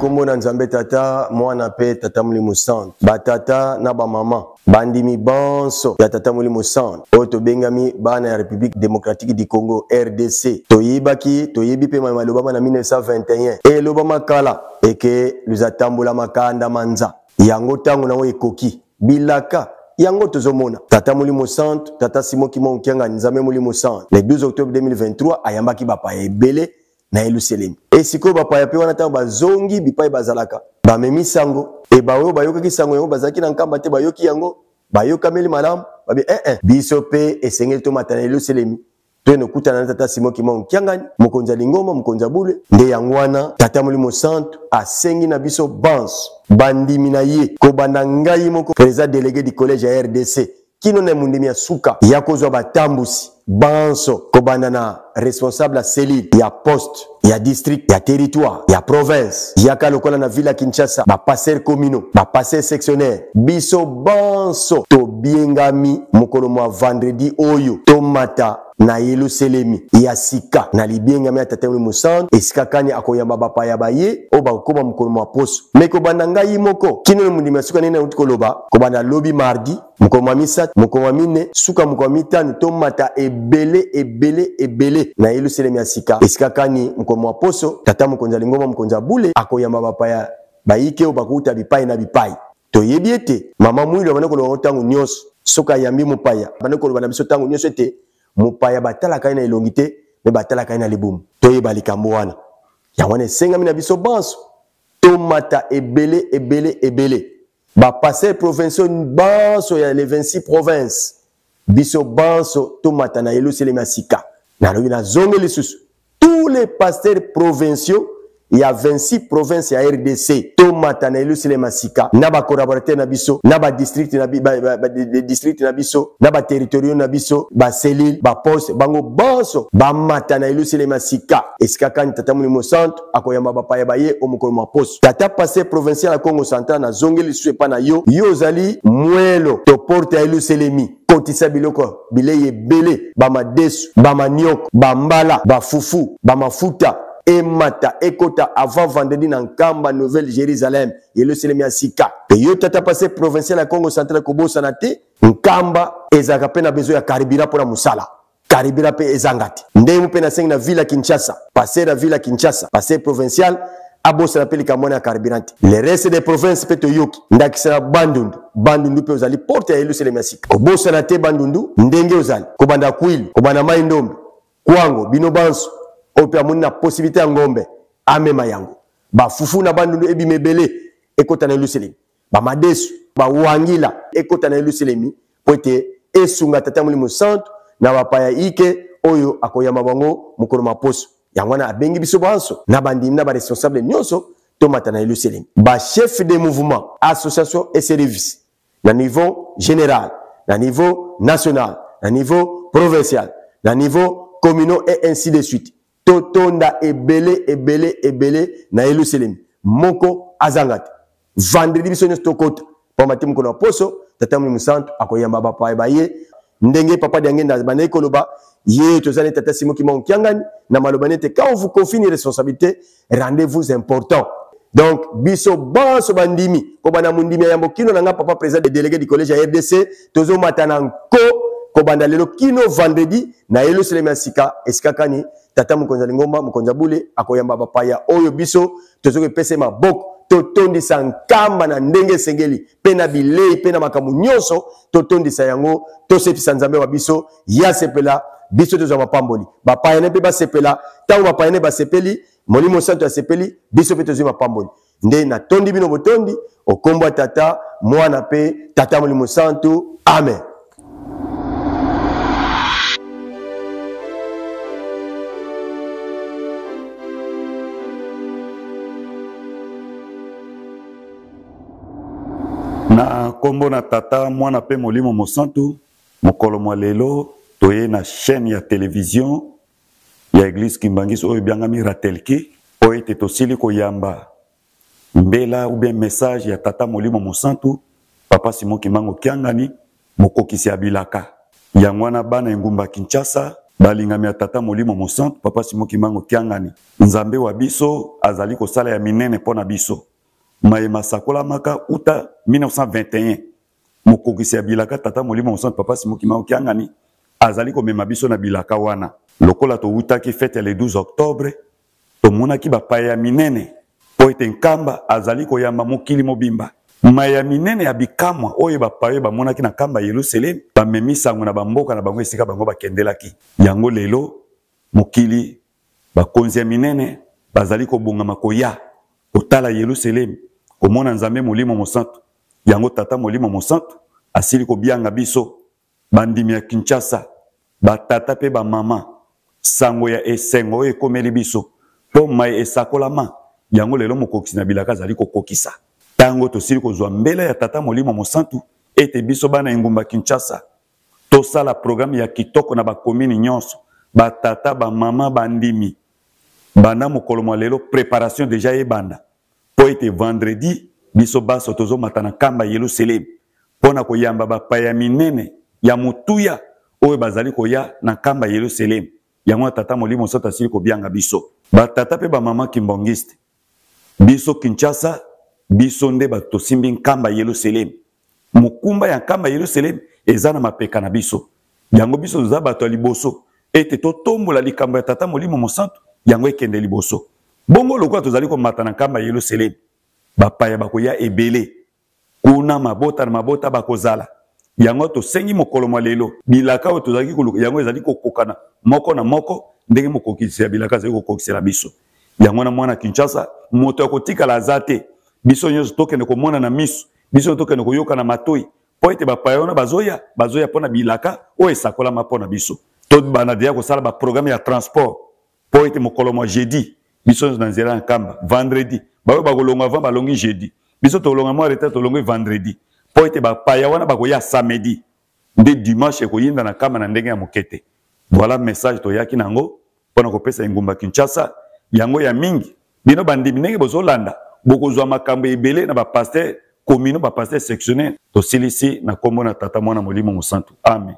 nkombo na Nzambe Tata, Mwana mpe Tata Molimo Santu, batata na bamama, bandimi banso ya Tata Molimo Santu oyo tobengami bana ya Republique Democratique du Congo RDC, toyebaki toyebi mpe malobama na 1921 elobama kala eke luzatambola makanda manza yango ntango nango ekoki bilaka yango tozomona tata molimo santu tata simon kimon kiangani nzambe molimo santu le 12 octobre 2023 ayambaki bapaya ebele na yelusalemi e sikoyo bapaya mpe wana ntango bazongi bipai bazalaka bamemi sango e baoyo bayokaki sango yango bazalaki na nkamba te bayoki yango bayokameli malamu babi eh, eh, biso mpe esengeli tomata na yelusalemi toyende kokutana na tata Simon Kimbangu Kiangani, mokonzi ya lingomba, mokonzi ya bule. Nde yango wana tata Molimo Santu asengi na biso banso bandimi na ye, kobanda ngai moko president delege du collège ya RDC kino na mondimi ya suka ya kozwa batambusi banso, kobanda na responsable ya cellule ya poste ya district ya territoire ya province yaka lokola na ville ya Kinshasa, ba passeurs communaux, ba passeurs sectionnaires, biso banso tobiengami mokolo mwa vendredi oyo tomata na Yelusalemi ya sika na libiengami ya Tata Molimo Mosantu, esika kani akoyamba bapaya baye oyo bakokoma mokolo mwa poso. Me kobanda ngai moko kino na mondimi ya suka, ndenge nauti koloba, kobanda lobi mardi, mokolo mwa misato, mokolo mwa mine, suka mokolo mwa mitano, tomata ebele ebele ebele na Yelusalemi ya sika, esika kani mokolo mwa poso tata mokonzi ya lingomba, mokonzi ya bule akoyamba bapaya bayike oyo bakouta bipai na bipai. Toyebi ete mama Mwilu abandi koloba yango ntango nyonso, soki ayambi mopaya, abandi koloba na biso ntango nyonso ete mopaya batalaka ye na elongi te, me batalaka ye na libumu. Toyeba likambo wana. Yango wana esengami na biso banso tomata ebele ebele ebele. Ba pasteurs provinciaux banso ya les 26 provinces, biso banso tomata na Yelusalemi ya sika. Nalobi nazongi lisusu, tous les pasteurs provinciaux ya 26 provinces ya RDC tomata na Yelusalemi ya sika na ba collaborateurs na biso, na ba district na bi, ba, ba, ba, district na biso, na ba territoriaux na biso, ba cellules, ba postes, bango banso bamata na Yelusalemi ya sika, esika kani Tata Molimo Santu akoyamba bapaya baye o mokolo mwa poso. Tata pasteur provincial ya Kongo Central, nazongeli lisusu epai na yo, yo ozali mwelo to porte ya Yelusalemi, kotisa biloko bilei ebele, bamadesu, bamanioko, bambala, bafufu, bamafuta, emata ekota avant vendredi na Nkamba Nouvelle Jérusalem, Yelusalemi ya sika. Pe yo tata pasteur provincial ya Kongo Central, kobosana te Nkamba ezalaka pe na besoin ya carburant mpo na mosala. Karibira pe ezanga te. Ndenge mpe nasengi na ville ya Kinshasa, pasteur ya ville ya Kinshasa, pasteur provincial abosana mpe likambo wana ya carburant te. Le reste des provinces mpe toyoki ndakisa na Bandundu. Bandundu mpe ozali porte ya Yelusalemi ya sika. Kobosana te Bandundu ndenge ozali kobanda Kwilu, kobanda Mai Ndombe, Kwango, bino banso oyo mpe amoni na possibilité ya ngombe amema yango. Bafufu na Bandundu ebima ebele ekota na Yelusalemi. Bamadesu, bawangila ekota na Yelusalemi mpo ete esunga Tata Molimo Santu na bapaya ike oyo akoyamba bango mokolo ma poso. Yango wana abengi biso banso na bandimi na baresponsable nyonso tomata na Yelusalemi. Ba chefs de mouvement, association et service na niveau général, na niveau national, na niveau provincial, na niveau communaux et ainsi de suite. Totonda ebele ebele ebele na Yelusalemi, moko azanga te. Vendredi biso nyonso tokota, pamba te mokolo ya poso Tata Molimo Santu akoyamba bapaya baye, ndenge Papa Diangenda abandaki koloba, ye toza ne Tata Simon Kimbangu Kiangani na maloba nete quand on vous confie une responsabilité, rendez-vous important. Donc biso banso bandimi kobanda mondimi ya yambo kino na nga papa président de délégué du collège ya RDC, tozomata na nko kobanda lelo kino vendredi na Yelusalemi ya sika, esika kani tata mokonzi ya lingomba, mokonzi ya bule akoyamba bapaya oyo biso tozokopesa maboko, totondisa nkamba na ndenge esengeli, pe na bilei pe na makambo nyonso, totondisa yango, tosepisa Nzambe wa biso, ye asepela, biso tozwa mapamboli, bapaya ne pe basepela. Ntango bapaya ne basepeli, Molimo Santu asepeli, biso pe tozwi mapamboli. Nde natondi bino botondi okombo ya Tata, Mwana pe Tata Molimo Santu. Amen. Na kombo na Tata, Mwana pe Molimo Mosantu, mokolo mwa lelo toye na chaîne ya television ya Eglise Kimbanguiste oyo ebiangami Ratelki, oyo ete tosili koyamba mbela ou bien message ya Tata Molimo Mosantu, Papa Simon Kimbangu Kiangani, mokokisi ya bilaka. Yango wana bana engumba Kinshasa, Balingami ya Tata Molimo Mosantu, Papa Simon Kimbangu Kiangani, Nzambe wa biso azali kosala ya minene mpo na biso. Maye masakolamaka uta 1921, mokokisi ya bilaka Tata Molimo Mosantu Papa Simon Kimbangu Kiangani azali komema biso na bilaka wana. Lokola towutaki fete ya le 12 octobre, tomonaki bapaya ya minene mpo ete Nkamba azali koyamba mokili mobimba. Mai ya minene ya bikamwa oyo bapaya oyo bamonaki na Nkamba ya Yelusalemi bamemi sango na bamboka na bango esika bango bakendelaki. Yango lelo mokili, bakonzi ya minene bazali kobongama koya kotala Yelusalemi, komona Nzambe Molimo Mosantu. Yango Tata Molimo Mosantu asili kobianga biso Bandimi ya Kinshasa, ba tata pe ba mama, sango ya esengo oyo ekomeli biso po maye esakolama, yango lelo mokokisi na bilaka azali kokokisa. Tango tosili kozwa mbela ya Tata Molimo Mosantu ete biso bana engumba Kinshasa tosala programme ya kitoko na ba communes nyonso, ba tata, ba mama, bandimi, banda mokolo mwa lelo preparation dejà ebanda po ete vendredi biso banso tozomata na Nkamba Yelusalemi mpo na koyamba bapaya minene ya motuya oyo bazali koya na Nkamba Yelusalemi. Yango wana Tata Molimo Santu asili kobianga biso. Batata mpe bamama Kimbanguiste, biso Kinshasa, biso nde bato tosimbi Nkamba Yelusalemi. Mokumba ya Nkamba Yelusalemi eza na mapeka na biso. Yango biso toza bato ya liboso ete totombola likambo ya Tata Molimo Mosantu, yango ekende liboso. Bongo lokola tozali komata na Nkamba Yelusalemi, bapaya bakoya ebele kuna, mabota na mabota bakozala. Yango tosengi mokolo mwa lelo, bilaka oyo tozalaki koluka yango ezali kokokana moko na moko ndenge mokokisi ya bilaka azali kokokisela biso yango. Na mwana Kinshasa, moto ya kotikala aza te. Biso nyonso tokende komona na miso, biso tokende koyoka na matoi, mpo ete bapaya wana bazoya, bazoya mpo na bilaka oyo esakolama mpo na biso. Tobanda deja kosala baprograme ya transport mpo ete mokolo mwa jeudi biso nyonso na nzela ya Nkamba. Vendredi baoyo bakolongwa avant balongi jeudi, biso tolonga mwa retard, tolongwi vendredi mpo ete bapaya wana bakoya samedi, nde dimanche ekoyinda na Nkamba na ndenge ya moke te. Voilà message toyaki na yango mpo na kopesa engumba Kinshasa. Yango ya mingi, bino bandimi ndenge bozolanda, bokozwa makambo ebele na bapasteur communaux, bapasteur sectionnaire. Tosilisi na nkombo na Tata, Mwana, Molimo Mosantu. Amen.